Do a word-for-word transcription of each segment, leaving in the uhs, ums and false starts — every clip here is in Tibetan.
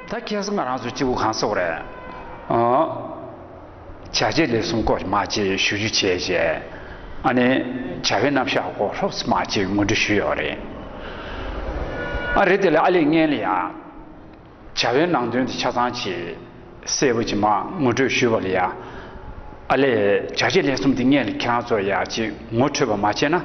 ད་ཁྱེད་ཚོ་ང་རང་ཚོ་གཅིག་པུ་གང་ཟེར་རེད། ཨ། བྱ་བྱེད་ལས་གསུམ་སྐོར་མ་ཅིག་ཞུ་རྒྱུ་བྱས་རྗེས། ཨ་ནི། བྱ་བའི་རྣམ་གཞག་སྐོར་ཧྲོབ་མ་ཅིག་ངོ་སྤྲོད་ཞུས་ཡོད་རེད། ཨ་རེད། དེ་ལས་ཨ་ལས་སྔོན་ལ་ཡ། བྱ་བའི་ནང་དོན་དེ་ཆ་ཚང་ཅིག་གསལ་པོ་ཅིག་མ་ངོ་སྤྲོད་ཞུས་པ་ལ་ཡ། ཨ་ལས་བྱ་བྱེད་ལས་གསུམ་དེ་སྔོན་ལ་ཁྱེད་རང་ཚོ་ཡ་ཅིག་ངོ་འཕྲོད་པ་མ་བྱས་ན།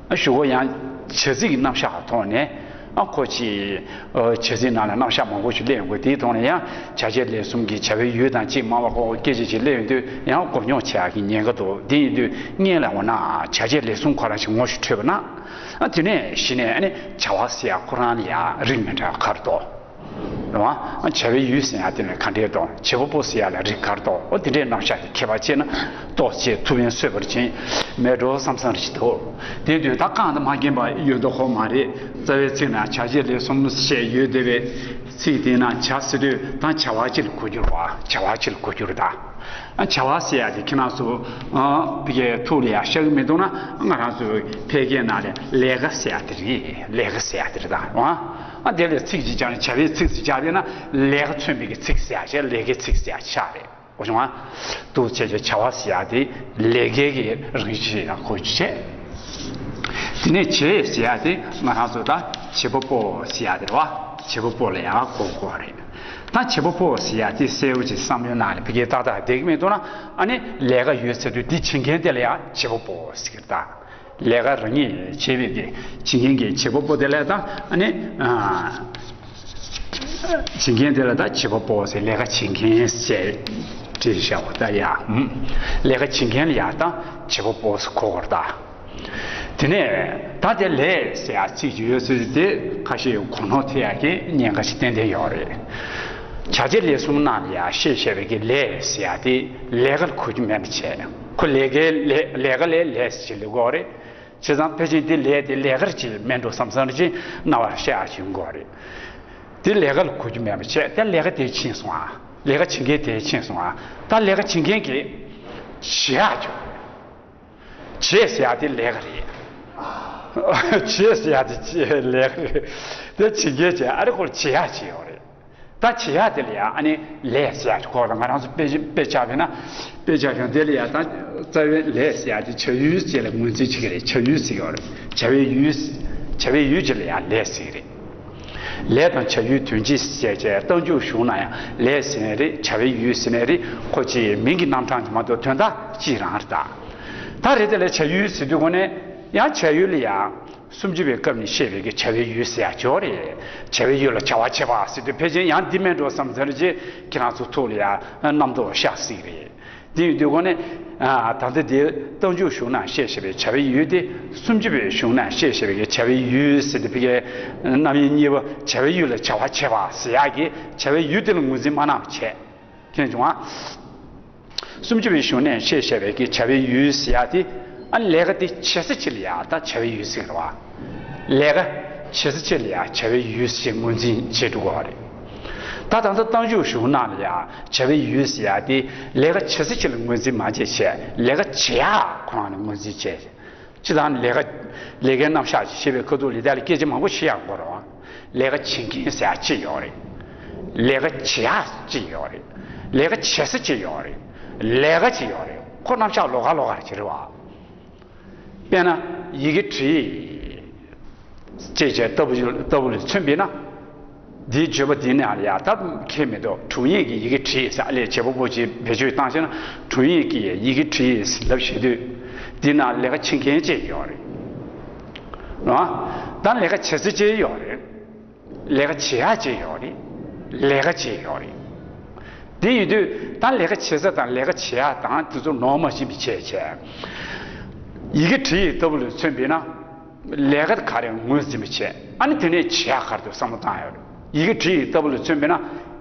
ཨ་གཞུག་གུ་ཡང་བྱ་ཚིག་གི་རྣམ་གཞག་གི་ཐོག་ནས། ཨ་ཁོ་ཅིག་ཨ་བྱ་ཚིག་ནང་ལ་རྣམ་གཞག་མང་པོ་ཞིག་སླེབས་ཡོང་གི། དེའི་ཐོག་ནས་ཡང་བྱ་བྱེད་ལས་གསུམ་གྱི་བྱ་བའི་ཡུལ་དང་ཅིག་མ་པ་ཁོ་སྐད་ཆ་ཅིག་སླེབས་ཡོང་དུས་ཡང་གོ་མྱོང་བྱེད་ཡག་གི་ཉེན་ཁ་འདུག་དེ་ཡིན་དུས་སྔོན་ལ་འོ་ན་བྱ་བྱེད་ལས་གསུམ་ཁོ་རང་ཞིག་ངོ་ཞིག་འཕྲོད་པ་ན། ཨ་དེ་ནས་གཞི་ནས་ཨ་ནི་བྱ་བ་ཟེར་ཡག་ཁོ་རང་ལ་ཡང་རིགས་མི་འདྲ་བ་ག་རེ་འདུག་རེད་བ། བྱ་བའི་ཡུལ་ཟེར་ཡག་དེ་ལ་ག་འདྲས་དང་། བྱེད་པ་པོ་ཟེར་ཡག་ལ་རིགས་ག་རེ་དང་། འོ་དེ་འདྲའི་རྣམ་གཞག་གི་ཁྱད་པར་ཕྱེ་ན་ཏོག་ཙམ་ཐུབ་ཡོང་སྲོལ་ཕར་ཕྱིན་མེད་འགྲོ་བསམ་བསམ་ཞིག་འདུག་དེ་དུས་ད་གང་དང་མ་མཁྱེན་པ་ཡོད་མདོག་ཁ་པོ་མ་རེད། རྩ་བའི་ཚིག་ནང་བྱ་བྱེད་ལས་གསུམ་ཞེས་ཡོད་བསྡད་པའི་ཚིག་དེའི་ནང་བྱ་ཟེར་དུས་ད་བྱ་བ་ཅིག་ལ་གོ་རྒྱུ་རེད་བ། བྱ་བ་ཅིག་ལ་གོ་རྒྱུ་རེད་ད། བྱ་བ་ཟེར་ཡག་དེ་ཁྱེད་རང་ཚོ་ཨ་ཕ་གིའི་ཐུགས་ལ་ཡ་ཤར་གི་མི་འདུག་ན། ང་རང་ཚོའི་ཕལ་སྐད་ནང་ལ་ལས་ཀ་ཟེར་ཡག་དེ་རེད། ལས་ཀ་ཟེར་ཡག་དེ་རེད་ད། ཨ་དེ་ལ་ཚིག་ཅིག་སྦྱར་ནས་བྱ་བའི་ཚིག་ཅིག་སྦྱར་བས་ན་ལས་ཀ་མཚོན་པའི་གི་ཚིག་ཟེར་ཡག་བྱས། ལས་ཀའི་ཚིག་ཟེར་ཡག་ཆགས་རེད། འོ་བྱུང་ང་། འདུག་བྱས་བྱས་བྱ་བ་ཟེར་ཡག་དེ་ལས་ཀའི་གི་རང་བཞིན་ཞིག་ཡང་གོ་རྒྱུ་བྱས། དེ་ནས་བྱེད་ཟེར་ཡག་དེ་ང་རང་ཚོ་ད་བྱེད་པ་པོ་ཟེར་ཡག་དེ་རེད་བ། བྱེད་པ་པོ་ལ་ཡང་གོ་དགོས་རེད། ད་བྱེད་པ་པོ་ཟེར་ཡག་དེ་གསལ་པོ་ཅིག་བསམ་བློའི་ནང་ལ་ཕ་གིའི་ཏག་ཏག་བསྡད་ཀྱི་མི་འདུག་ན། ཨ་ནི་ལས་ཀ་ཡོད་ཟེར་དུས་དེ་བྱེད་མཁན་དེ་ལ་ཡང་བྱེད་པ་པོ་ཟེར་གི་རེད་ད། ལས་ཀ་རང་ཉིད་བྱེད་པའི་གི་བྱེད་མཁན་གྱི་བྱེད་པ་པོ་དེ་ལ་ད་ཨ་ནི། ཨ། བྱེད་མཁན་དེ་ལ་ད་བྱེད་པ་པོ་ཟེར། ལས་ཀ་བྱེད་མཁན་ཟེར་བྲིས་བཞག་པ་ད་ཡ། ཨུམ། ལས་ཀ་བྱེད་མཁན་ལ་ཡ་ད་བྱེད་པ་པོ་ཟེར་གོ་དགོས་རེད་ད། དེ་ནས་ད་དེ་ལས་ཟེར་ཡག་ཚིག་ཅིག་ཡོད་ཚུལ་དེ་ཁ་ཤས་གོ་ནོར་ཐེབས་ཡག་གི་ཉེན་ཁ་ཞིག་ཏན་ཏན་ཡོད་རེད། བྱ་བྱེད་ལས་གསུམ་ནང་ལ་ཡ་བཤད་བཤད་པའི་གི་ལས་ཟེར་ཡག་དེ་ལས་ཀ་ལ་གོ་རྒྱུ་མེད་པ་བྱས། ཁོ་ལས་ཀའི་ལས་ལས་ཀ་ལས་ལས་ཟེར་ལབ་དགོས་རེད། བྱས་ཙང་ཕལ་ཆེར་འདི་ལས་དེ་ལས་ཀར་ཅིག་མེད་འགྲོ་བསམ་བསམ་ཅིག་རྣ་བར་ཤར་ཡག་ཅིག་ཡོང་གི་རེད། དེ་ལས་ཀ་ལ་གོ་རྒྱུ་མེད་པ་བྱས། ད་ལས་ཀ་དེ་ཕྱིན་སོང་ཨ། ལས་ཀ་བྱེད་མཁན་དེ་ཕྱིན་སོང་ཨ། ད་ལས་ཀ་བྱེད་མཁན་གྱི་བྱེད་ཡག་ཅིག་ཡོད་རེད། བྱེད་ཟེར་ཡག་དེ་ལས་ཀ་རེད། བྱེད་ཟེར་ཡག་དེ་ལས་ཀ་རེད། དེ་བྱེད་མཁན་བྱས། ཨ་རེ་ཁོར་བྱེད་ཡག་ཅིག་ཡོད་རེད། ད་བྱེད་ཡག་དེ་ལ་ཡ་ཨ་ནི་ལས་ཟེར་ཡག་ཅིག་གོ་དང་། ང་རང་ཚོ་དཔེ་དཔེ་ཆ་བས་ན། དཔེ་ཆ་གཞན་དེ་ལ་ཡ་ད་རྩ་བའི་ལས་ཟེར་ཡག་དེ་བྱ་ཡུལ་ཅིག་ལ་ངོས་འཛིན་བྱེད་ཀྱི་རེད། བྱ་ཡུལ་ཟེར་གྱི་ཡོད་རེད། བྱ་བའི་ཡུལ། བྱ་བའི་ཡུལ་ཅིག་ལ་ཡ་ལས་ཟེར་གྱི་རེད། ལས་དང་བྱ་ཡུལ་དོན་གཅིག་ཟེར་བྱས་རྟགས་འཇུག་ཞུགས་ན་ཡང་ལས་ཟེར་ནས་རེད། བྱ་བའི་ཡུལ་ཟེར་ནས་རེད། ཁོ་ཅིག་མིང་གི་རྣམ་གྲངས་ཀྱི་མ་གཏོགས་དོན་དག་གཅིག་རང་རེད་ད། ད་རེད། དེ་ལ་བྱ་ཡུལ་ཟེར་དུས་གོ་ནས་ཡང་བྱ་ཡུལ་ལ་ཡ། སུམ་ཅུ་པའི་སྐབས་ནས་བཤད་པའི་གི་བྱ་བའི་ཡུལ་ཟེར་ཡག་ཅིག་ཡོད་རེད། བྱ་བའི་ཡུལ་ལ་བྱ་བ་བྱེད་པ་ཟེར་དུས་ཕལ་ཆེར་ཡང་འདི་མེད་འགྲོ་བསམ་ཚར་རྗེས་ཁྱེད་རང་ཚོ་ཐུགས་ལ་ཡ་རྣམ་རྟོག་ཤར་སྲིད་རེད། དེ་ཡིན་དུས་གོ་ནས། ཨ། ད་ལྟ་འདི་རྟགས་འཇུག་གཞུང་ནང་བཤད་བཤད་པའི་བྱ་བའི་ཡུལ་དེ་སུམ་ཅུ་པའི་གཞུང་ནང་བཤད་བཤད་པའི་གི་བྱ་བའི་ཡུལ་ཟེར་དུས་ཕ་གིའི་རྣམ་དབྱེ་གཉིས་པ། བྱ་བའི་ཡུལ་ལ་བྱ་བ་བྱེད་པ་ཟེར་ཡག་གི་བྱ་བའི་ཡུལ་དེ་ལ་ངོས་འཛིན་མ་གནང་བ་བྱས། མཁྱེན་བྱུང་ཨ། སུམ་ཅུ་པའི་གཞུང་ནས་བཤད་བཤད་པའི་གི་བྱ་བའི་ཡུལ་ཟེར་ཡག་དེ། ཨ། ལས་ཀ་དེ་བྱེད་ས་ཅིག་ལ་ཡ་ད་བྱ་བའི་ཡུལ་ཟེར་གི་རེད་བ། ལས་ཀ་བྱེད་ས་ཅིག་ལ་ཡ་བྱ་བའི་ཡུལ་ཞེས་ངོས་འཛིན་བྱེད་འགྲོ་གི་རེད། ད་ད་ལྟ་རྟགས་འཇུག་གཞུང་ནང་ལ་ཡ་བྱ་བའི་ཡུལ་ཟེར་ཡག་དེ་ལས་ཀ་བྱེད་ས་ཅིག་ལ་ངོས་འཛིན་མ་བྱས་བྱས། ལས་ཀ་བྱེད་ཡག་ཁོ་རང་ལ་ངོས་འཛིན་བྱས། སྤྱིར་བཏང་ལས་ཀ་ལས་ཀའི་རྣམ་གཞག་ཅིག་བཤད་པའི་ཁ་ཐུག་ལ་ད་ལྟ་སྐད་ཆ་མང་པོ་བཤད་ཡག་དགོས་རེད་བ། ལས་ཀ་བྱེད་མཁན་ཟེར་ཡག་ཅིག་ཡོད་རེད། ལས་ཀ་བྱེད་ཡག་ཅིག་ཡོད་རེད། ལས་ཀ་བྱེད་ས་ཅིག་ཡོད་རེད། ལས་ཀ་ཅིག་ཡོད་རེད། ཁོ་རྣམ་གཞག་ལོགས་ཀ་ལོགས་ཀ་ཅིག་རེད་བ། དཔེར་ན་ཡི་གེ་བྲིས། ཅེས་བྱས་ལྟ་བུ་ལྟ་བུ་ལ་མཚོན་པས་ན། འདིའི་བརྗོད་པ་འདི་ནས་ཡང་ད་ཁྱད་མི་འདུག་དྲུང་ཡིག་གིས་ཡི་གེ་བྲིས་ཟེར། ཨ་ལས་བྱེད་པ་པོ་ཅིག་བེད་སྤྱོད་བཏང་ཤེ་ན། དྲུང་ཡིག་གིས་ཡི་གེ་བྲིས་ལབ་བྱེད་དུས། འདི་ན་ལས་ཀ་བྱེད་མཁན་ཅིག་ཡོད་རེད། རེད་བ། ད་ལས་ཀ་བྱེད་ས་ཅིག་ཡོད་རེད། ལས་ཀ་བྱེད་ཡག་ཅིག་ཡོད་རེད། ལས་ཀ་ཅིག་ཡོད་རེད། དེ་ཡིན་དུས་ད་ལས་ཀ་བྱེད་ས་དང་ལས་ཀ་བྱེད་ཡག་དང་དེ་ཚོ་ནོར་མ་ཕྱིན་པ་བྱས་བྱས། ཡི་གེ་བྲིས་ཡིག་ལྟ་བུ་ལ་མཚོན་པས་ན། ལས་ཀ་ག་རེ་ངོས་འཛིན་པ་བྱས། ཨ་ནི་དེ་ནས་བྱེད་ཡག་ག་རེ་འདུག་བསམ་བློ་བཏང་ཡོད་རེད། ཡི་གེ་བྲིས་ཡིག་ལྟ་བུ་ལ་མཚོན་པས་ན།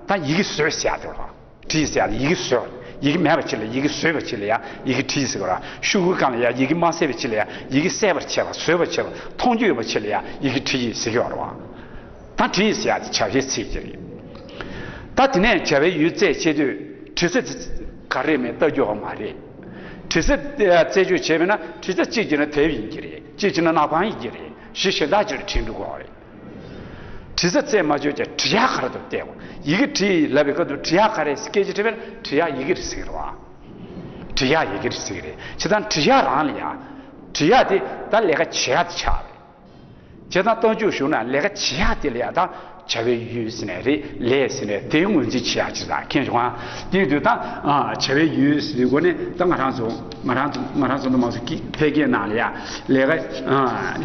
ད་ཡི་གེ་བཟོས་ཟེར་ཡག་དེ་རེད། བྲིས་ཟེར་ཡག་ལ་ཡི་གེ་བཟོས། ཡི་གེ་མེད་པ་ཅིག་ལ་ཡི་གེ་བཟོས་པ་ཅིག་ལ་ཡང་ཡི་གེ་བྲིས་ཟེར་གི་རེད། ཤོག་གུའི་སྒང་ལ་ཡང་ཡི་གེ་མ་གསལ་བ་ཅིག་ལ་ཡང་ཡི་གེ་གསལ་བར་བྱས་པ། བཟོས་པ་བྱས་པ། མཐོང་རྒྱུ་ཡོད་པ་ཅིག་ལ་ཡང་ཡི་གེ་བྲིས་ཡིག་ཟེར་གི་ཡོད་རེད་བ། ད་བྲིས་ཡིག་ཟེར་ཡག་དེ་བྱ་བའི་ཚིག་ཅིག་རེད། ད་དེ་ནས་བྱ་བའི་ཡུལ་རྩད་བཅད་དུས་བྲི་ས་དེ་ག་རེ་མེད་ལྟ་རྒྱུ་ཡོད་མ་རེད། བྲི་ས་རྩད་གཅོད་བྱས་པས་ན་བྲི་ས་གཅིག་བྱས་ན་དེབ་ཡིན་གྱི་རེད། གཅིག་བྱས་ན་ནག་པང་ཡིན་གྱི་རེད། གཞི་གཞན་དག་ཅིག་ལ་བྲིས་འགྲོ་དགོས་རེད། དྲི་ཟ་རྩེ་མ་བཅོས་ཀྱང་དྲི་ཡག་ག་རེ་འདུག་བལྟས་པ། ཡི་གེ་དྲི་ལབ་པའི་སྐབས་སུ་དྲི་ཡག་ག་རེ་སྐད་ཅིག་དྲིས་པས་དྲི་ཡག་ཡི་གེ་རེད་ཟེར་གི་རེད་བ། དྲི་ཡག་ཡི་གེ་རེད་ཟེར་གི་རེད། བྱས་ཙང་དྲི་ཡག་རང་ལ་ཡ། དྲི་ཡག་དེ་ད་ལས་ཀ་བྱེད་ཡག་དེ་ཆགས་རེད། བྱས་ཙང་རྟགས་འཇུག་ཞུགས་ན་ལས་ཀ་བྱེད་ཡག་དེ་ལ་ཡ་ད་བྱ་བའི་ཡུལ་ཟེར་ནས་རེད། ལས་ཟེར་ནས་དེའི་ངོས་འཛིན་བྱེད་ཡག་ཅིག་དང་མཁྱེན་བྱུང་ང་། དེའི་དུས་ད་བྱ་བའི་ཡུལ་ཟེར་དུས་སྒོ་ནས་ད་ང་རང་ཚོ་ང་རང་ཚོ་ང་རང་ཚོ་འདི་མ་སོ་ཕལ་སྐད་ནང་ལ་ཡ་ལས་ཀ་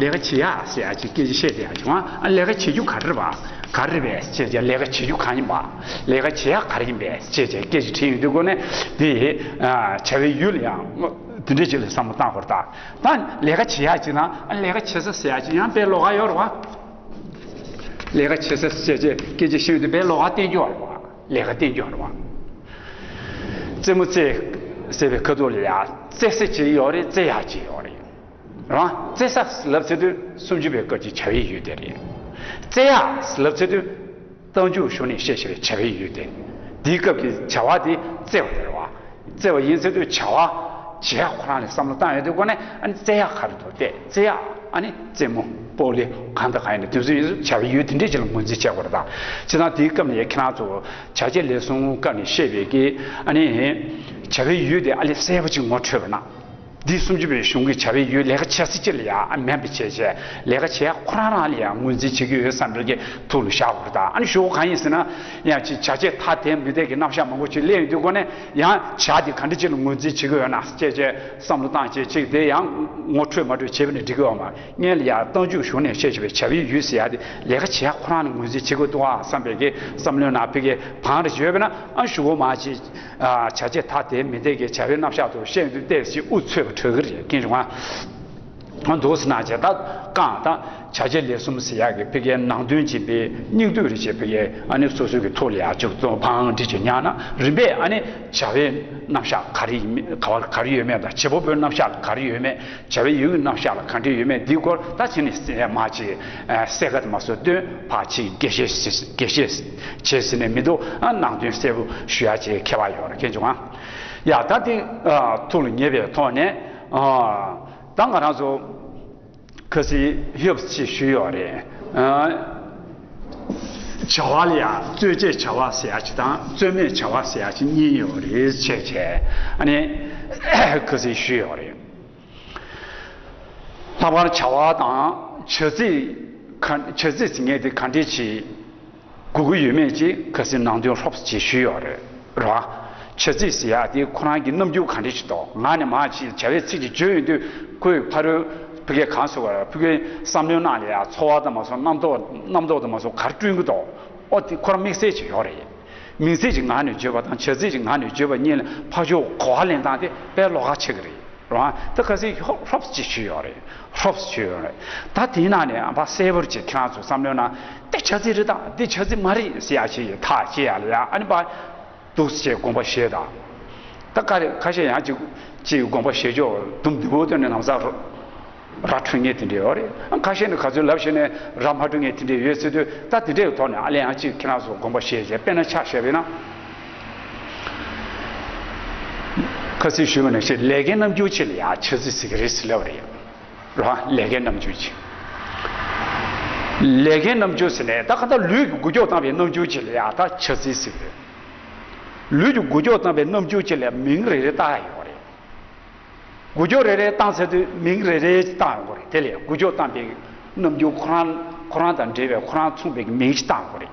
ལས་ཀ་བྱེད་ཡག་ཟེར་ཡག་ཅིག་སྐད་ཆ་བཤད་བསྡད་ཡག་བྱུང་ང་། ལས་ཀ་བྱེད་རྒྱུ་ག་རེ་རེད་བ། ག་རེ་རེད་པས་ཅེས་བྱས་ལས་ཀ་བྱེད་རྒྱུ་གང་ཡིན་པ། ལས་ཀ་བྱེད་ཡག་ག་རེ་ཡིན་པས་ཅེས་བྱས་སྐད་ཆ་དྲིས་ཡོང་དུས་སྒོ་ནས་དེ་བྱ་བའི་ཡུལ་ལ་ཡང་དེ་འདྲའི་ཅིག་ལ་བསམ་བློ་བཏང་དགོས་རེད་ད། ད་ལས་ཀ་བྱེད་ཡག་ཅིག་དང་ལས་ཀ་བྱེད་ས་ཟེར་ཡག་ཅིག་ཡང་དཔེ་ལོགས་ཀ་ཡོད་རེད་བ། ལས་ཀ་བྱེད་ས་ཟེར་བྱས་སྐད་ཆ་བཤད་དུས་དཔེ་ལོགས་ཀ་བསྟན་རྒྱུ་རེད་བ། ལས་ཀ་བསྟན་རྒྱུ་རེད་བ། རྩེད་མོ་རྩེ་ཟེར་བའི་ཁ་ཐུག་ལ་ཡ་རྩེ་ས་ཅིག་ཡོད་རེད། རྩེ་ཡག་ཅིག་ཡོད་རེད། རང་རྩེ་ས་ལབ་ཚེ་དུས་སུམ་ཅུ་པའི་སྐབས་ཀྱི་བྱ་བའི་ཡུལ་དེ་རེད། རྩེ་ཡག་ལབ་ཚེ་དུས་རྟགས་འཇུག་ཞུགས་ནས་བཤད་བཞིན་པའི་བྱ་བའི་ཡུལ་དེ། འདིའི་སྐབས་ཀྱི་བྱ་བ་དེ་རྩེ་བ་དེ་རེད་བ། རྩེ་བ་ཡིན་ཚེ་དུས་བྱ་བ་བྱེད་ཡག་ཁོ་རང་ལ་བསམ་བློ་བཏང་ཡོང་དུས་སྒོ་ནས་ཨ་ནི་རྩེ་ཡག་ག་རེ་འདུག་བལྟས། རྩེ་ཡག་ཨ་ནི་རྩེད་མོ་སྤོ་ལོ་གང་དང་གང་ཡིན་ན་དེ་ཚོ་ཡིན་ཚེ་བྱ་བའི་ཡུལ་དེ་འདྲས་ཅིག་ལ་ངོས་འཛིན་བྱེད་དགོས་རེད་ད། བྱས་ཙང་དེའི་སྐབས་ནས་ཁྱེད་རང་ཚོ་བྱ་བྱེད་ལས་གསུམ་སྐབས་ནས་བཤད་པའི་གི་ཨ་ནི་བྱ་བའི་ཡུལ་དེ་ཨ་ལས་གསལ་པོ་ཅིག་ངོ་འཕྲོད་པ་ན། འདི་སུམ་ཅུ་པའི་གཞུང་གི་བྱ་བའི་ཡུལ་ལས་ཀ་བྱེད་ས་ཅིག་ལ་ཡང་ཨ་མེད་པ་བྱས་བྱས་ལས་ཀ་བྱེད་ཡག་ཁོ་རང་རང་ལ་ཡང་ངོས་འཛིན་བྱེད་ཀྱི་ཡོད་བསམ་པའི་གི་ཐུགས་ལ་བཞག་དགོས་རེད་ད། ཨ་ནི་ཞུ་བ་གང་ཡིན་ཟེར་ན་ཡང་ཅིག་བྱ་བྱེད་ཐ་དད་མི་དད་ཀྱི་རྣམ་གཞག་མང་པོ་ཅིག་གླེང་ཡོང་དུས་སྒོ་ནས་ཡང་བྱ་དེ་ག་འདྲ་ཅིག་ལ་ངོས་འཛིན་བྱེད་ཀྱི་ཡོད་ན་བྱས་བྱས་བསམ་བློ་བཏང་བྱས་ཅིག་དེ་ཡང་ངོ་འཕྲོད་མ་འཕྲོད་བྱས་པ་ནི་འགྲིག་གི་ཡོད་མ་རེད། སྔོན་ལ་ཡང་རྟགས་འཇུག་གཞུང་ནས་བཤད་བཞིན་པའི་བྱ་བའི་ཡུལ་ཟེར་ཡག་དེ་ལས་ཀ་བྱེད་ཡག་ཁོ་རང་ནས་ངོས་འཛིན་བྱེད་དགོས་འདུག་ཨ་བསམ་པའི་གི་བསམ་བློའི་ནང་ཕ་གི་བང་རེ་བྱས་པས་ན་ཨ་ཞུ་བ་མ་བྱེད། བྱ་བྱེད་ཐ་དད་མི་དད་ཀྱི་བྱ་བའི་རྣམ་གཞག་ཏུ་བཤད་འདུག་བལྟས་ཞེས་དབུ་ཚོས་པ་གྲོལ་གི་རེད། ཀུན་རུང་ང་འདུག་སེ་ན་བྱས་ད་རྐང་དང་བྱ་བྱེད་ལས་གསུམ་ཟེར་ཡག་གི་ཕ་གིའི་ནང་དོན་ཅིག་པའི་སྙིང་བསྡུས་རེ་བྱེད་ཕ་གིའི་ཨ་ནི་སོ་སོའི་གི་ཐུགས་ལ་ཡག་ཅིག་གཙོ་བོ་བང་འགྲིག་ཅིག་ཉར་ན་རིམ་པས་ཨ་ནི་བྱ་བའི་རྣམ་གཞག་ག་རེ་ཡིན་མིན་ག་བ་ག་རེ་ཡོད་མེད་དང་བྱེད་པ་པོའི་རྣམ་གཞག་ག་རེ་ཡོད་མེད། བྱ་བའི་ཡུལ་གྱི་རྣམ་གཞག་ལ་ག་འདྲ་ཡོད་མེད་འདིའི་སྐོར་ད་ཕྱི་ནས་མ་ཅིག་གསལ་ཁ་དུ་མ་སོ་སྟོན་ཕར་ཅིག་དགེ་བཤེས་དགེ་བཤེས་བྱས་ཟིན་ནས་མི་འདུག་ནང་དོན་གསལ་པོ་ཞུ་ཡག་ཅིག་ཁྱད་པར་ཡོད་རེད་མཁྱེན་བྱུང་ཨ། ཡ་ད་དེ་ཐུགས་ལ་ངེས་པའི་ཐོག་ནས་ད་ང་རང་ཚོ་ཁ་སང་ཡོད་ཅིག་ཞུས་ཡོད་རེད། བྱ་བ་ལ་ཡང་རྩོད་བྱེད་བྱ་བ་ཟེར་ཡག་ཅིག་དང་རྩོད་མེད་བྱ་བ་ཟེར་ཡག་ཅིག་གཉིས་ཡོད་རེད་བྱས་བྱས་ཨ་ནི་ཁ་སང་ཞུས་ཡོད་རེད། ལྷག་པར་བྱ་བ་དང་བྱ་ཚིག་ག་བྱ་ཚིག་ཟེར་མཁན་དེ་ག་འདྲས་ཅིག་དགོས་ཀྱི་ཡོད་མེད་ཅིག་ཁ་སང་ནང་དོན་ཧྲོབ་ཅིག་ཞུས་ཡོད་རེད་ར། བྱ་ཚིག་ཟེར་ཡག་དེ་ཁོ་རང་གི་རྣམ་འགྱུར་ག་འདྲས་ཅིག་འདུག་ང་ནས་མ་ཅིག་བྱ་བའི་ཚིག་ཅིག་བརྗོད་ཡོང་དུས་ཁོས་ཕ་རོལ་ཕ་གིའི་གང་ཟེར་བ་ཕ་གིའི་བསམ་བློའི་ནང་ལ་ཡ་ཚོར་བ་དང་མ་སོང་རྣམ་རྟོག་རྣམ་རྟོག་དང་མ་སོང་ག་རེ་བསྐྲུན་གྱི་འདུག་ཨོ་དེ་ཁོ་རང་དམིགས་བསལ་ཅིག་ཡོད་རེད། མིང་ཚིག་ཅིག་ངག་ནས་བརྗོད་པ་དང་བྱ་ཚིག་ཅིག་ངག་ནས་བརྗོད་པ་གཉིས་ལ་ཕར་ཕྱོགས་གོ་བ་ལེན་སྟངས་དེ་དཔེ་ལོགས་ཀ་ཆགས་ཀྱི་རེད་རང་། ད་ཁ་སང་ཧོབ་ཧྲོབ་ཅིག་ཞུས་ཡོད་རེད། ཧྲོབ་ཞུས་ཡོད་རེད། ད་དེའི་ནང་ནས་ཨ་ཕ་གསལ་པོར་ཅིག་ཁྱེད་རང་ཚོ་བསམ་བློའི་ནང་འདི་བྱ་ཚིག་རེད་དང་འདི་བྱ་ཚིག་མ་རེད་ཟེར་ཡག་ཅིག་ཐག་བཅད་ཡག་ལ་ཡ་ཨ་ནི་ཕར་འདུག་སེ་དགོངས་པ་བཞེས་དང་། ད་ཁ་ཁ་ཤས་ཡང་ཅིག་ཅིག་དགོངས་པ་བཞེས་ཆོག་དུམ་བདེ་པོ་བཏོན་ནས་ལམ་སང་རོ། ར་འཕྲོད་མཁན་དེ་འདྲ་ཡོད་རེད། ཁ་ཤས་ནི་ག་ཚོད་ལབ་བྱས་ནས་ར་མ་འཕྲོད་མཁན་དེ་འདྲ་ཡོད་ཟེར་དུས་ད་དེ་འདྲའི་ཐོག་ནས་ཨ་ལས་ཡང་གཅིག་ཁྱེད་རང་ཚོ་དགོངས་པ་བཞེས་བྱས་དཔེར་ན་ཆ་བཞག་པ་ཡིན་ན། ཁ་སང་ཞུས་པ་ནང་བཞིན་ལས་ཀའི་རྣམ་འགྱུར་ཅིག་ལ་ཡང་བྱ་ཚིག་ཟེར་གྱི་རེད་ཟེར་ལབ་པ་རེད། ར་ལས་ཀའི་རྣམ་འགྱུར་ཅིག་ལས་ཀའི་རྣམ་འགྱུར་ཟེར་ནས་ད་ག་ད་ལུས་ཀྱི་འགུལ་སྐྱོད་བཏང་བའི་རྣམ་འགྱུར་ཅིག་ལ་ཡང་ད་བྱ་ཚིག་ཟེར་གྱི་རེད། ལུས་ཀྱི་འགུལ་སྐྱོད་བཏང་བའི་རྣམ་འགྱུར་ཅིག་ལ་མིང་རེ་རེ་བཏགས་ཡོད་རེད། འགུལ་སྐྱོད་རེ་རེ་བཏང་ཚར་དུས་མིང་རེ་རེ་བཏགས་ཡོང་གི་རེད། དེ་ལས་འགུལ་སྐྱོད་བཏང་པའི་རྣམ་འགྱུར་ཁོ་རང་ཁོ་རང་དང་འབྲེལ་བའི་ཁོ་རང་མཚུངས་པའི་མིང་ཞིག་བཏགས་ཡོང་གི་རེད།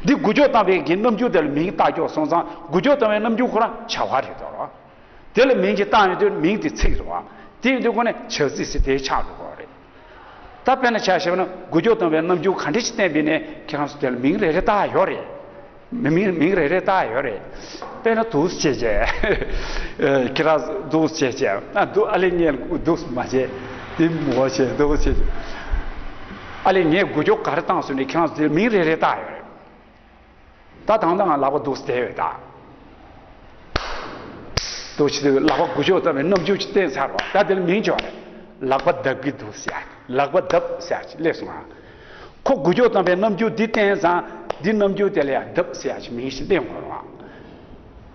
འདི་འགུལ་སྐྱོད་བཏང་པའི་གི་རྣམ་འགྱུར་དེ་ལ་མིང་བཏགས་ཀྱོག་སོང་ཙང་འགུལ་སྐྱོད་བཏང་བའི་རྣམ་འགྱུར་ཁོ་རང་བྱ་བ་རེད་དོ། དེ་ལ་མིང་ཅིག་བཏགས་ཡོང་དུས་མིང་དེ་ཚིག་རེད་བ། དེ་ཡིན་དུས་ཁོ་ནས་བྱ་ཚིག་ཟེར་དེ་ཆགས་འགྲོ་གི་རེད། ད་དཔེར་ན་ཆ་བཞག་ན་འགུལ་སྐྱོད་བཏང་བའི་རྣམ་འགྱུར་ག་འདྲ་ཞིག་བསྟན་པ་ཡིན་ནའི་ཁྱེད་རང་ཚོ་དེ་ལ་མིང་རེ་རེ་བཏགས་ཡོད་རེད། མི་མིང་མིང་རེ་རེ་བཏགས་ཡོད་རེད། དཔེར་ན་འདུག་སེ་བྱས་བྱས། ཁྱེད་རང་འདུག་སེ་བྱས་བྱས་ཨ་འདུག་ཨ་ལས་ངས་འདུག་སེ་མ་བྱས། དེ་མོ་བྱས་འདུག་སེ་བྱས། ཨ་ལས་ངས་འགུལ་སྐྱོད་ག་རེ་བཏང་སོང་ནས་ཁྱེད་རང་ཚོ་དེ་མིང་རེ་རེ་བཏགས་ཡོད་རེད། ད་དང་ད་ང་ལག་པ་འདུག་སེ་བསྡད་ཡོད་ད། འདུག་སེ་ལག་པ་འགུལ་སྐྱོད་བཏང་བའི་རྣམ་འགྱུར་ཅིག་བསྟན་ཚར་བ་ད་དེ་ལ་མིང་ཅིག་ཡོད་རེད། ལག་པ་རྡབ་ཀྱི་འདུག་ཟེར་ཡ། ལག་པ་རྡབ་ཟེར་ཡ་ཅིག་སླེབས་སོང་ང་། ཁོ་འགུལ་སྐྱོད་བཏང་བའི་རྣམ་འགྱུར་འདི་བསྟན་ཙང་འདི་རྣམ་འགྱུར་དེ་ལ་ཡང་རྡབ་ཟེར་ཡ་ཅིག་མིང་ཞིག་གླེང་དགོས་རེད་བ།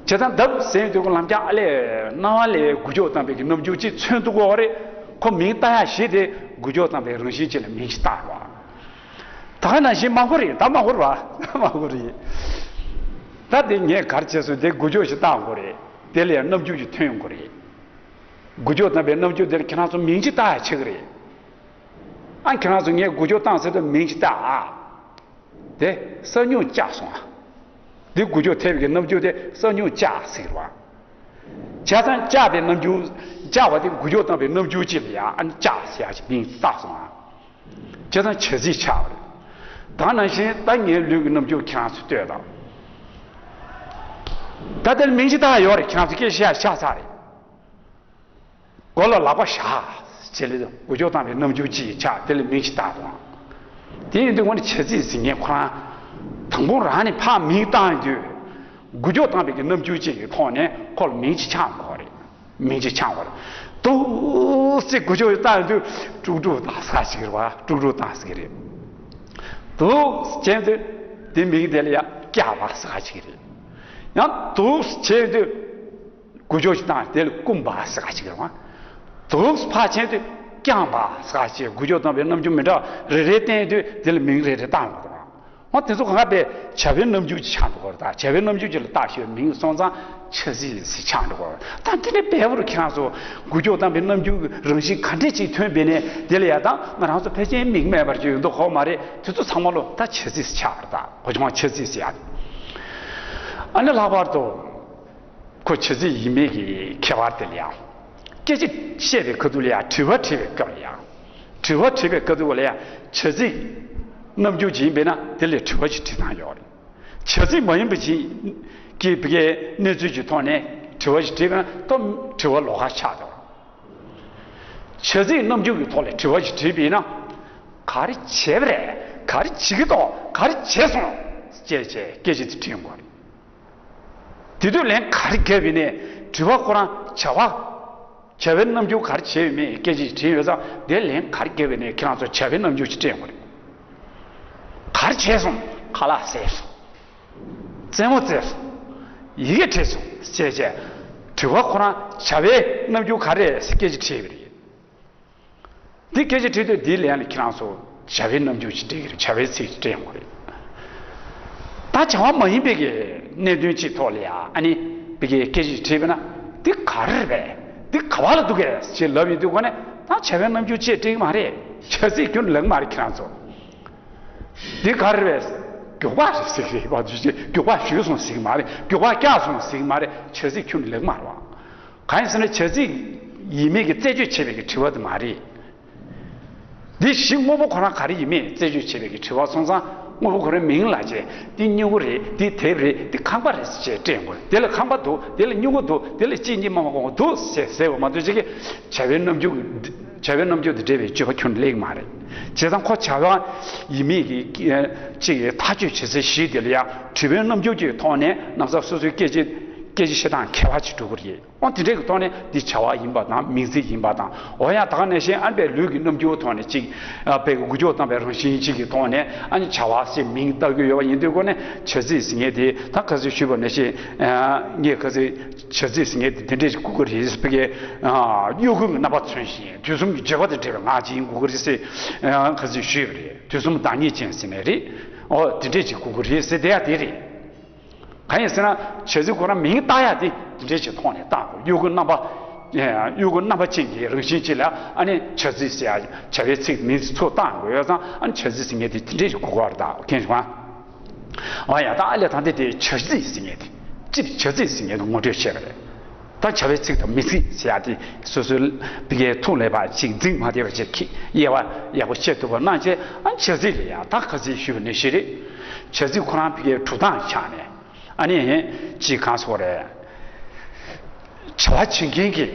བྱས་ཙང་རྡབ་ཟེར་དུས་ཁོ་ལམ་རྒྱག་ཨ་ལས་རྣ་བ་ལས་འགུལ་སྐྱོད་བཏང་བའི་གི་རྣམ་འགྱུར་ཅིག་མཚོན་ཐུབ་ཀྱི་ཡོད་རེད། ཁོ་མིང་བཏགས་ཡ་གཞི་དེ་འགུལ་སྐྱོད་བཏང་བའི་རང་བཞིན་ཅིག་ལ་མིང་ཞིག་བཏགས་རེད་བ། ད་ག་ནང་བཞིན་མ་གོ་རེད། ད་མ་གོ་རེད་བ། མ་གོ་རེད། ད་དེ་ངས་ག་རེ་བྱས་སོང་། དེ་འགུལ་སྐྱོད་ཞིག་བཏང་དགོས་རེད། དེ་ལ་ཡང་རྣམ་འགྱུར་ཞིག་ཐོན་དགོས་རེད། འགུལ་སྐྱོད་བཏང་པའི་རྣམ་འགྱུར་དེ་ལ་ཁྱེད་རང་ཚོ་མིང་ཅིག་བཏགས་ཡ་ཆེ་གི་རེད། ཨ་ཁྱེད་རང་ཚོ་ངས་འགུལ་སྐྱོད་བཏང་ཟེར་དུས་མིང་ཅིག་བཏགས་ཨ། དེ་གསར་རྙུང་བཅག་སོང་ཨ། འདི་འགུལ་སྐྱོད་ཐེབས་ཀྱི་རྣམ་འགྱུར་དེ་གསར་རྙུང་བཅག་ཟེར་བ། བྱས་ཙང་བཅག་པའི་རྣམ་འགྱུར། བཅག་པ་དེ་འགུལ་སྐྱོད་བཏང་པའི་རྣམ་འགྱུར་ཅིག་ལ་ཡང་ཨ་ནི་བཅག་ཟེར་ཡ་ཅིག་མིང་བཏགས་སོང་ཨ། བྱས་ཙང་བྱ་ཚིག་ཆགས་པ་རེད། ད་ནང་བཞིན་ད་ངའི་ལུས་ཀྱི་རྣམ་འགྱུར་ཁྱེད་རང་ཚོས་ལྟོས་དང་། ད་དེར་མིང་ཅིག་བཏགས་ཡོད་རེད། ཁྱེད་རང་ཚོ་སྐད་ཆ་ཆགས་ཚར་རེད། མགོ་ལ་ལག་པ་བཞག་བྱས་ལས་འགུལ་སྐྱོད་བཏང་བའི་རྣམ་འགྱུར་ཅིག་ཆགས། དེ་ལ་མིང་ཅིག་བཏགས་དང་། དེ་ཡིན་དུས་ངོ་ནས་བྱ་ཚིག་ཟེར་མཁན་ཁོ་རང་དང་པོ་རང་ནས་ཕར་མིང་བཏགས་ཡོང་དུས། འགུལ་སྐྱོད་བཏང་བའི་གི་རྣམ་འགྱུར་ཅིག་གི་ཐོག་ནས་ཁོ་ལ་མིང་ཅིག་ཆགས་དགོས་རེད། མིང་ཅིག་ཆགས་དགོས་རེད། འདུག་སེ་འགུལ་སྐྱོད་བཏང་ཡོང་དུས་དཀྲུག་དཀྲུག་བཏང་ཟེར་ག་ཅིག་རེད་བ། དཀྲུག་དཀྲུག་བཏང་ཟེར་གི་རེད། འདུག་སེ་བྱས་དུས་དེ་མིང་དེ་ལ་ཡང་སྐྱག་པ་ཟེར་ག་ཅིག་རེད། ཡང་འདུག་སེ་བྱས་དུས། འགུལ་སྐྱོད་ཅིག་བཏང་། དེ་ལ་རྐུན་པ་ཟེར་ག་ཅིག་རེད་བ། འདུག་སེ་ཕར་ཕྱིན་དུས་རྐྱང་པ་ཟེར་ག་ཅིག་འགུལ་སྐྱོད་བཏང་པའི་རྣམ་འགྱུར་མི་འདྲ་བ་རེ་རེ་བསྟན་དུས་དེ་ལ་མིང་རེ་རེ་བཏགས་ཡོང་གི་འདུག་འོ་དེ་ཚོ་གང་ག་བས་བྱ་བའི་རྣམ་འགྱུར་ཅིག་ཆགས་འགྲོ་གི་རེད། ད་བྱ་བའི་རྣམ་འགྱུར་ཅིག་ལ་བཏགས་ཤོག་མིང་སོང་ཙང་བྱ་ཚིག་ཟེར་ཆགས་འགྲོ་གི་རེད། ད་དེ་འདྲ་བས་པོ་རུ་ཁྱེད་རང་ཚོ་འགུལ་སྐྱོད་བཏང་པའི་རྣམ་འགྱུར་གྱི་རང་བཞིན་ག་འདྲས་ཅིག་ཐོན་པས་ནས་དེ་ལ་ཡ་ད་ང་རང་ཚོ་ཕལ་ཆེར་མིང་མེད་པར་གྱུར་ཡོད་མདོག་ཁ་པོ་མ་རེད། དེ་ཚོ་ཚང་མ་ལོ་ད་བྱ་ཚིག་ཟེར་ཆགས་པ་རེད། ད་གོ་ཆུང་བ་བྱ་ཚིག་ཟེར་ཡ་རེད། ཨ་ནི་ལྷག་པར་དུ། ཁོ་བྱ་ཚིག་ཡིན་མིན་གྱི་ཁྱད་པར་དེ་ལ་ཡང་། སྐད་ཆ་བཤད་པའི་ཁ་ཐུག་ལ་ཡང་དྲི་བ་དྲིས་པའི་སྐབས་ལ་ཡང་། དྲི་བ་དྲིས་པའི་ཁ་ཐུག་ལ་ཡང་བྱ་ཚིག་རྣམ་འགྱུར་ཅིག་ཡིན་པས་ན་དེ་ལ་དྲི་བ་ཞིག་དྲིས་སྟངས་ཡོད་རེད། བྱ་ཚིག་མ་ཡིན་པ་ཅིག་གི་བི་གའི་གནས་ཚུལ་གྱི་ཐོག་ནས་དྲི་བ་ཞིག་དྲིས་པས་ན་ད་དྲི་བ་ལོགས་ཀ་ཆགས་འགྲོ། བྱ་ཚིག་རྣམ་འགྱུར་གྱི་ཐོག་ལ་དྲི་བ་ཞིག་དྲིས་པས་ན། ག་རེ་བྱས་པ་རེད། ག་རེ་བྱེད་ཀྱི་འདུག་ག་རེ་བྱས་སོང་། ཅེས་བྱས་སྐད་ཆ་དེ་དྲིས་ཡོང་གི་རེད། དེ་དུས་ལན་ག་རེ་བརྒྱབ་ཡིན་ནའི་དྲི་བ་ཁོ་རང་བྱ་བ། བྱ་བའི་རྣམ་འགྱུར་ག་རེ་བྱས་ཡོད་མེད་སྐད་ཆ་དྲིས་ཡོད་ཙང་དེ་ལན་ག་རེ་བརྒྱབ་ཡིན་ནའི་ཁྱེད་རང་ཚོ་བྱ་བའི་རྣམ་འགྱུར་ཞིག་སྤྲད་དགོས་རེད། ག་རེ་བྱས་སོང་། ཁ་ལག་བཟས་སོང་། རྩེད་མོ་རྩེས་སོང་། ཡི་གེ་བྲིས་སོང་ཞེས་བྱས། དྲི་བ་ཁོ་རང་བྱ་བའི་རྣམ་འགྱུར་ག་རེ་རེད་ཟེར་སྐད་ཆ་དྲིས་པ་རེད། འདི་སྐད་ཆ་དྲིས་དུས་འདིའི་ལན་ལ་ཁྱེད་རང་ཚོ་བྱ་བའི་རྣམ་འགྱུར་ཞིག་འབྲི་གི་རེད། བྱ་བའི་ཚིག་ཅིག་སྤྲད་ཡོང་གི་རེད། ད་བྱ་བ་མ་ཡིན་པའི་གི་གནད་དོན་ཅིག་ཐོག་ལ་ཡ་ཨ་ནི་བི་གའི་སྐད་ཆ་ཞིག་དྲིས་པ་ན་འདི་ག་རེ་རེད་པས། འདི་ག་བ་ལ་འདུག་གས་ཞེས་ལབ་ཡོང་དུས་ཁོ་ནས་ད་བྱ་བའི་རྣམ་འགྱུར་ཅེས་འབྲི་གི་མ་རེད། བྱ་ཚིག་ཁྱོན་ནས་ལབ་གི་མ་རེད། ཁྱེད་རང་ཚོ་འདི་ག་རེ་རེད་པས། མགྱོགས་པ་རེད་ཟེར་གི་རེད་པ། མགྱོགས་པ་བཞུད་སོང་ཟེར་གི་མ་རེད། མགྱོགས་པ་བཀྱག་སོང་ཟེར་གི་མ་རེད། བྱ་ཚིག་ཁྱོན་ནས་ལབ་གི་མ་རེད་པ། གང་ཡིན་ཟེར་ན་བྱ་ཚིག་ཡིན་མིན་གྱི་རྩད་གཅོད་བྱེད་པའི་གི་དྲི་བ་དེ་མ་རེད། འདི་གཞི་དངོས་པོ་ཁོ་རང་ག་རེ་ཡིན་མིན་རྩད་གཅོད་བྱེད་པའི་གི་དྲི་བ་སོང་ཙང་དངོས་པོ་ཁོ་རང་མིང་ལ་བྱས་འདི་སྨྱུ་གུ་རེད། འདི་དེབ་རེད། འདི་ཁང་པ་རེད་ཅེས་སྤྲད་དགོས། དེ་ལ་ཁང་པ་འདུག་དེ་ལ་སྨྱུ་གུ་འདུག་དེ་ལ་གཅིག་གཉིས་མ་མ་གོང་འདུག་ཟེར་ཟེར་བ་མ་གཏོགས་ཅིག་གི་བྱ་བའི་རྣམ་འགྱུར་བྱ་བའི་རྣམ་འགྱུར་དེ་འབྲེལ་བའི་སྤྱོད་པ་ཁྱོན་ནས་ལེགས་མ་རེད། བྱས་ཙང་ཁོ་བྱ་བ་ཡིན་མིན་གྱི་ཅིག་གི་ཐག་གཅོད་བྱེད་སའི་གཞི་དེ་ལ་ཡང་དྲི་བའི་རྣམ་འགྱུར་གྱི་ཐོག་ནས་ན་ཚ་སོ་སོའི་སྐད་ཆ་སྐད་ཆ་བཤད་སྟངས་ཁྱད་པར་ཅིག་འགྲོ་གི་རེད། འོ་དེ་འདྲའི་གི་ཐོག་ནས་འདི་བྱ་བ་ཡིན་པ་དང་མིང་ཚིག་ཡིན་པ་དང་། འོ་ཡང་ད་ག་ནང་བཞིན་ཨ་ནི་བའི་ལུས་ཀྱི་རྣམ་འགྱུར་ཐོག་ནས་ཅིག་ཨ་བའི་འགུལ་སྐྱོད་བཏང་བའི་རང་བཞིན་ཅིག་གི་ཐོག་ནས་ཨ་ནི་བྱ་བ་ཞེས་མིང་བཏགས་ཀྱི་ཡོད་པ་ཡིན་དུས་ཁོ་ནས་བྱ་ཚིག་ཟེར་མཁན་དེ་ད་ག་ཚོད་ཞུས་པ་ནང་བཞིན་ངས་ག་ཚོད་བྱ་ཚིག་ཟེར་མཁན་དེ་དེ་འདྲས་ཅིག་དགོས་ཀྱི་རེད་ཟེར་བའི་གི་གཡོ་འགུལ་གྱི་རྣམ་པ་མཚོན་བཞིན་དུས་གསུམ་གྱི་བརྗོད་པ་དང་འབྲེལ་བའི་ངག་ཅིག་ཡིན་དགོས་ཀྱི་རེད་ཟེར་ག་ཚོད་ཞུས་པ་རེད། དུས་གསུམ་བདག་ཉིད་ཅན་ཟེར་ནས་རེད། འོ་དེ་འདྲས་ཅིག་དགོས་ཀྱི་རེད་ཟེར་དེ་ཡང་དེ་རེད། གང་ཡིན་ཟེར་ན་བྱ་ཚིག་ཁོ་རང་མིང་བཏགས་ཡ་དེ་དེ་འདྲས་ཅིག་ཐོག་ནས་བཏགས་དགོས། གཡོ་འགུལ་རྣམ་པ་གཡོ་འགུལ་རྣམ་པ་ཅན་གྱི་རང་བཞིན་ཅིག་ལ་ཨ་ནི་བྱ་ཚིག་ཟེར་ཡ་བྱ་བའི་ཚིག་མིང་ཚིག་ཚུར་བཏགས་དགོས་ཡོད་ཙང་ཨ་ནི་བྱ་ཚིག་ཟེར་མཁན་དེ་དེ་འདྲས་ཅིག་དགོས་ཀྱི་རེད། ད་མཁྱེན་སོང་ཨ། འོ་ཡ་ད་ཨ་ལས་ད་འདི་དེ་བྱ་ཚིག་ཟེར་མཁན་དེ་སྤྱིར་བྱ་ཚིག་ཟེར་མཁན་དེ་ངོ་སྤྲོད་བྱས་པ་རེད། ད་བྱ་བའི་ཚིག་དང་མི་ཚིག་ཟེར་ཡ་དེ་སོ་སོའི་བི་གའི་ཐུགས་ལ་ཕར་ཅིག་འཛིང་མ་བདེ་བ་ཅིག་གིས་དབྱེ་བ་ཡག་པོ་ཤེས་ཐུབ་པ་གནང་བྱས། ཨ་བྱ་ཚིག་ལ་ཡང་ད་ག་ཚོད་ཞུས་པ་ནང་བཞིན་རེད། བྱ་ཚིག་ཁོ་རང་བི་གའི་གྲུབ་སྟངས་ཆ་ནས་ཨ་ནི་ཅིག་གང་ཟེར་དགོས་རེད། བྱ་བ་བྱེད་མཁན་གྱིས་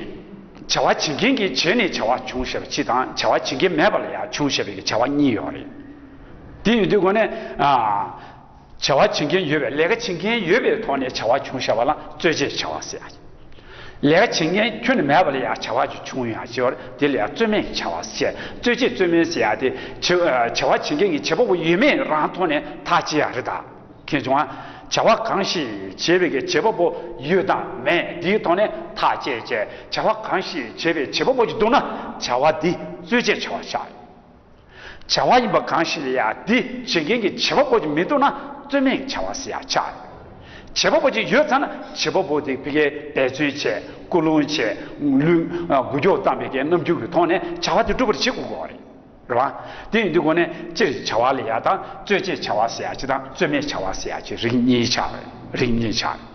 བྱ་བ་བྱེད་མཁན་གྱིས་བྱས་ནས་བྱ་བ་བྱུང་ཞེས་པ་གཅིག་དང་བྱ་བ་བྱེད་མཁན་མེད་པ་ལ་ཡང་བྱུང་ཞེས་པའི་བྱ་བ་གཉིས་ཡོད་རེད། དེ་ཡིན་དུས་ཁོ་ནས་ཨ། བྱ་བ་བྱེད་མཁན་ཡོད་པའི་ལས་ཀ་བྱེད་མཁན་ཡོད་པའི་ཐོག་ནས་བྱ་བ་བྱུང་བཞག་པ་ལ་རྩོད་བྱེད་བྱ་བ་ཟེར་ཡ། ལས་ཀ་བྱེད་མཁན་ཁྱོན་ནས་མེད་པ་ལ་ཡང་བྱ་བ་ཅིག་བྱུང་ཡོང་ཡ་ཅིག་ཡོད་རེད། དེ་ལ་ཡང་རྩོད་མེད་བྱ་བ་ཟེར། རྩོད་བྱེད་རྩོད་མེད་ཟེར་ཡ་དེ་བྱ་བྱ་བ་བྱེད་མཁན་གྱི་བྱེད་པ་པོ་ཡོད་མེད་རང་ཐོག་ནས་ཐག་བཅད་ཡ་རེད་ད། མཁྱེན་བྱུང་ང་། བྱ་བ་གང་ཞིག་བྱེད་པའི་གི་བྱེད་པ་པོ་ཡོད་དང་མེད་དེའི་ཐོག་ནས་ཐག་བཅད་བྱས། བྱ་བ་གང་ཞིག་བྱེད་པའི་བྱེད་པ་པོ་ཅིག་འདུག་ན་བྱ་བ་འདི་རྩོད་བྱེད་བྱ་བ་ཆགས། བྱ་བ་ཡིན་པ་གང་ཞིག་ལ་ཡང་དེ་བྱེད་མཁན་གྱི་བྱེད་པ་པོ་ཅིག་མི་འདུག་ན་རྩོད་མེད་བྱ་བ་ཟེར་ཡ་ཆགས་རེད། བྱེད་པ་པོ་ཅིག་ཡོད་ཙང་ན་བྱེད་པ་པོ་དེ་ཕ་གིའི་འབད་བརྩོན་བྱས། ཀུན་སློང་བྱས། ལུས་འགུལ་སྐྱོད་བཏང་བའི་གི་རྣམ་འགྱུར་གྱི་ཐོག་ནས་བྱ་བ་དེ་སྒྲུབ་པར་བྱེད་དགོས་ཀྱི་ཡོད་རེད། རེད་བ། དེ་ཡིན་དུས་སྒོ་ནས་སྤྱིར་བྱ་བ་ལ་ཡ་དང་རྩོད་བྱེད་བྱ་བ་ཟེར་ཡ་གཅིག་དང་རྩོད་མེད་བྱ་བ་ཟེར་ཡ་གཅིག་རིགས་གཉིས་ཆགས་རེད། རིགས་གཉིས་ཆགས་རེད།